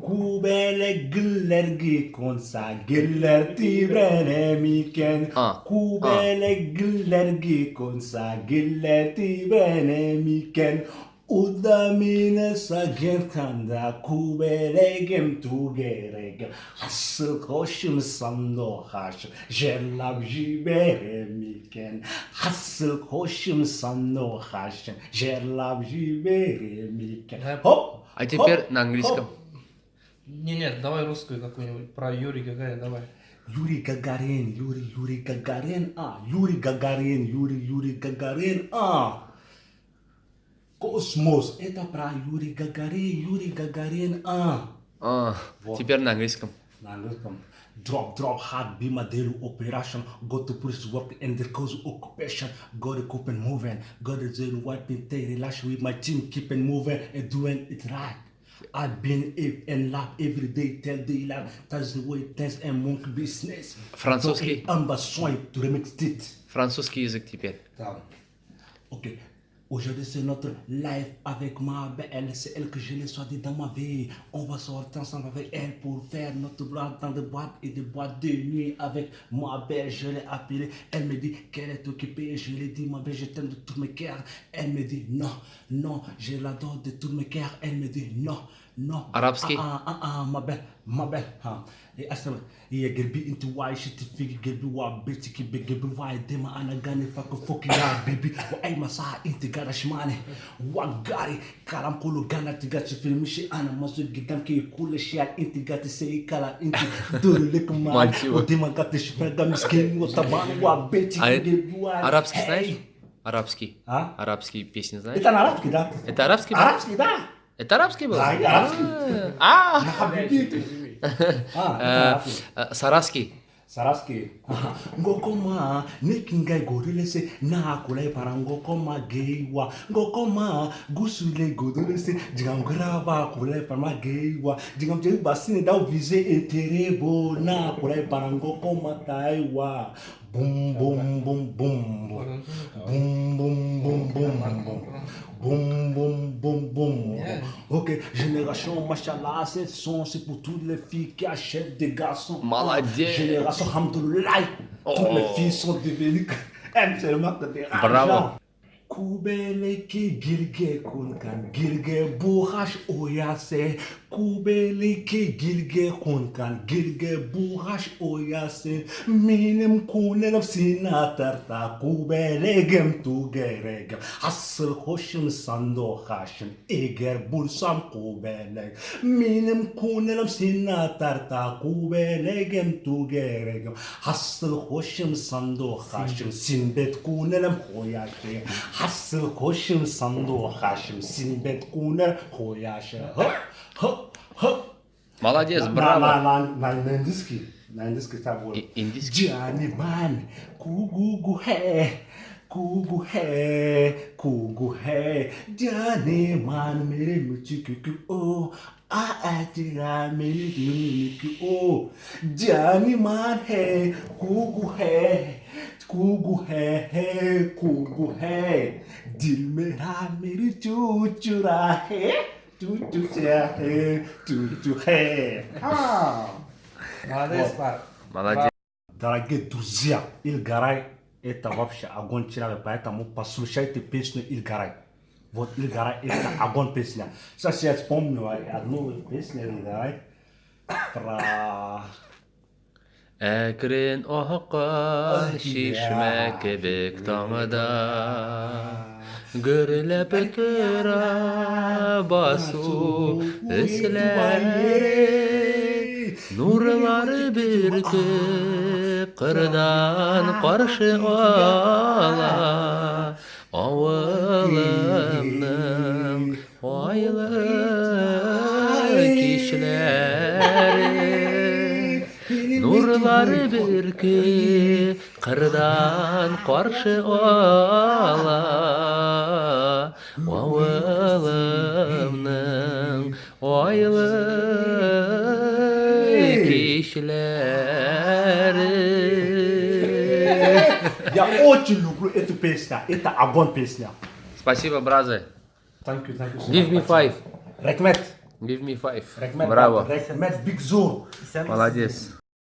Күбәләк гөлләргә кунса, гөлләр тибрәнә микән? А, Күбәләк гөлләргә кунса, гөлләр тибрәнә микән? Уда мине сагынтканда, күбәләгем түгәрәгем, Асыл кошым сандугачым, җырлап җибәрә микән? Асыл кошым сандугачым, җырлап җибәрә микән? Хоп! А теперь на английском. Не-не, давай русскую какую-нибудь, про Юрия Гагарина, давай. Юрий Гагарин, Юрий, Юрий Гагарин, а, Юрий Гагарин, Юрий, Юрий Гагарин, а. Космос, это про Юрий Гагарин, Юрий Гагарин, а. А, Вот. теперь на английском. На английском. Drop, drop, hard, be my daily operation. Go to police work and the cause occupation. Got to keep it moving. Got to zero white pin, take relax with my team, keep it moving and doing it right. I've been in love every day, till daylight. That's the way things and monkey business. Французский. I'm to remix it. Французский язык теперь. Да. Ok. Aujourd'hui, c'est notre live avec ma belle. C'est elle que je l'ai choisie dans ma vie. On va sortir ensemble avec elle pour faire notre boîte dans des boîtes et des boîtes de nuit avec ma belle. Je l'ai appelée. Elle me dit qu'elle est occupée. Je lui ai dit, ma belle, je t'aime de tout mes cœurs. Elle me dit, non, non, je l'adore de tout mes cœurs. Elle me dit, non, non. Арабский? Ah, ah, ah, ma belle, ma belle. ها إيه أسمع يا قلبي أنت واي شت فيك قلبي وعبيتك بقلبي واي ديما أنا قاني فك فوك يا بيبي وأي مساحة أنت قاعدة شمالي وقاري كلام كله قانا تقاتش في المشي أنا مزوج قدامك كل شيء أنت قاعد تسوي كلام أنت دور لك ما Мальчик. وديما قاعد تشوف مسكين وطبعا وعبيتك А قلبي واي арабский знаешь? Арабский. А? Арабские песни знаешь? Это на арабский, да? Это арабский был? Арабский, да. Это арабский был? Да, арабский. А, حبيبي اه э, это арабский. Саратский. Saraski. Ngokoma, nekinga godolese, na kule para ngokoma geiwa. Ngokoma, gusule godolese, jingamgrava kule para geiwa. Jingam jebi basine da vise eterebo, na kule para ngokoma taiwa. Bum bum bum bum bum. Boum boum boum boum boum. Boum boum boum boum. Ok, génération machallah, cette son c'est pour toutes les filles qui achètent des garçons. Молодец. Génération hamdoulilah. Toutes les filles sont devenues aiment seulement que des Браво. Kubeleke gilge kunkan gilge burash oyase Kubeleke gilge kunkan gilge burash oyase Minem kunelam sinatarta kubelegem tugeregem Hasıl hoşum sando haşım eğer bulsam kubeleg Minem kunelam sinatarta kubelegem tugeregem Hasıl hoşum sando haşım sinbet kunelam hoyaşı Hasıl hoşum sando haşım sinbet kuner hoyaşı Hop hop hop Молодец, На, браво. на, на, на индийский. На индийский там вот. Индийский? Джани ман, кугугу хэ, кугу хэ, кугу хэ. Джани ман, мире мучи о, а а тира мире мучи о. Джани ман хэ, кугу хэ, кугу хэ хэ, кугу хэ. Дил мера мире чучура хэ, чучу хэ, чучу хэ. А. Молодец, Марк. Молодец. Дорогие друзья, Ильгарай это вообще огонь человек, поэтому послушайте песню Ильгарай. Вот Ильгарай это огонь песня. Сейчас я вспомню одну песню Ильгарай про... Әкрен аккан чишмә кебек таңда Гөрләп тора басу өсләре Нурлары бөркеп кырдан каршы ала Авылымның айлы кичләре Нурлары бөркеп кырдан каршы ала Авылымның айлы кичләре. Я очень люблю эту песню, это огонь песня. Спасибо, brother. Thank you, thank you so Give me much. five. Рекмет. Give me five. Рәхмәт, Браво. Рәхмәт, бик зур. Молодец.